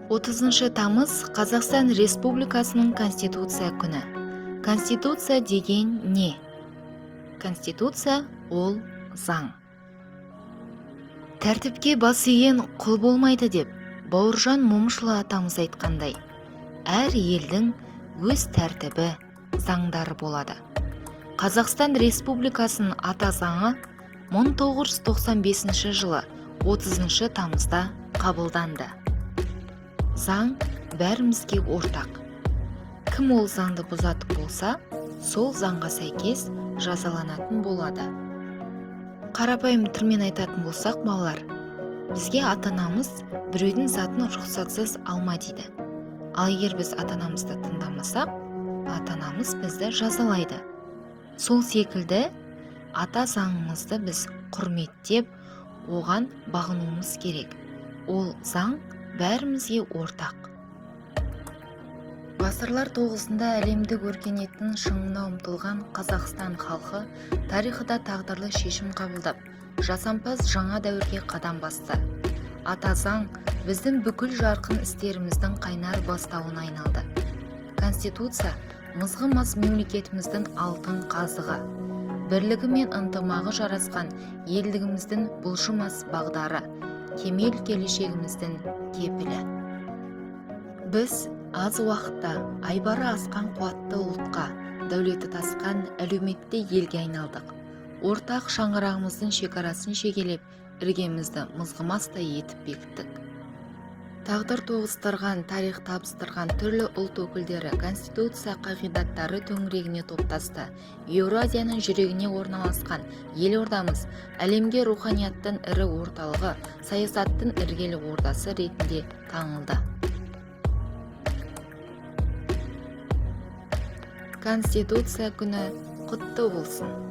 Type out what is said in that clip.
30 тамыз Қазақстан Республикасының Конституция күні. Конституция деген не? Конституция ол заң. Тәртіпке бас иген құл болмайды деп Бауыржан Момышұлы атамыз айтқандай, әр елдің өз тәртібі, заңдары болады. Қазақстан Республикасының ата заңы 1995 жылы 30 тамызда қабылданды. Заң бәрімізге ортақ. Кім ол заңды бұзатын болса, сол заңға сәйкес жазаланатын болады. Қарапайым тілмен айтатын болсақ, балалар, бізге ата-анамыз біреудің затын рұқсатсыз алма дейді. Ал егер біз ата-анамызды тыңдамасақ, ата-анамыз бізді жазалайды. Сол секілді ата заңымызды біз құрметтеп, оған бағынуымыз керек. Ол заң бәрімізге ортақ. Ғасырлар тоғысында әлемдік өркениеттің шыңына ұмтылған Қазақстан халқы тарихыда тағдырлы шешім қабылдап, жасампаз жаңа дәуірге қадам басты. Ата заң біздің бүкіл жарқын істеріміздің қайнар бастауына айналды. Конституция мызғымас мемлекетіміздің алтын қазығы, бірлігі мен ынтымағы жарасқан елдігіміздің бұлжымас бағдары, кемел келешегіміздің кепілі. Біз аз уақытта айбары асқан қуатты ұлтқа, дәулеті тасқан әлеуметті елге айналдық. Ортақ шаңырағымыздың шекарасын шегелеп, іргемізді мызғымастай етіп бекіттік. Тағдыр тоғыстырған, тарих табыстырған түрлі ұлт өкілдері Конституция қағидаттары төңірегіне топтасты. Еуразияның жүрегіне орналасқан елордамыз әлемге руханияттың ірі орталығы, саясаттың іргелі ордасы ретінде танылды. Конституция күні құтты болсын!